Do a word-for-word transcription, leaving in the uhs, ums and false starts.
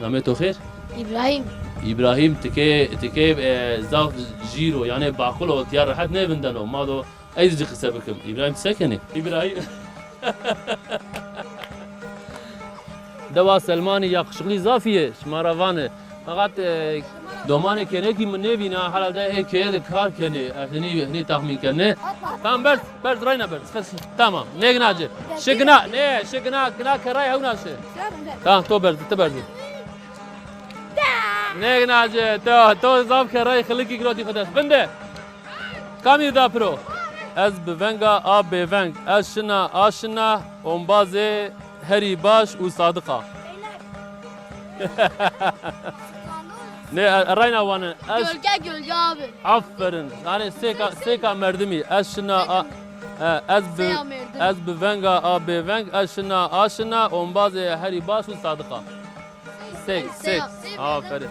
Namê to xêr? Îbrahîm. Îbrahîm, ti kê, ti kê, e, zaf jîr o, yanî baqil o, tiya rehet nêvindeno. Ma do ez zî qise bikim. Îbrahîm, ti se kenê? Îbrahîm. Dewa Selmanî, yaquşuklî zafî yê, şima ra vanê. Feqet, e, domanê kenekî mi nêvîna, herhalde ê keye de kar kenê. Ez hinî, hinî taxmîn kenê. Tamam, berz, berz, rayna berz. Fes-, tamam, nêgna ci. Şi gina, nê, şi gina, gina kerray hewna şi. Tamam, to berz, ti berz. Nêgna ci, to, to zaf kerray xilikî girotî xwu dest. Vinde. Kamî da piro? Ez bi venga a bêveng, ez şina a şina, ombazê herî baş û sadiq a. Nê, e, rayna wane. Ez gölge, gölge abi. Aferin. Yanî sêka, sêka merdimî. Ez şina a, e, ez bi, seya merdim. Ez bi venga a bêveng, ez şina a şina, ombazê herî baş û sadiq a. Sêk, sêk. Aferin.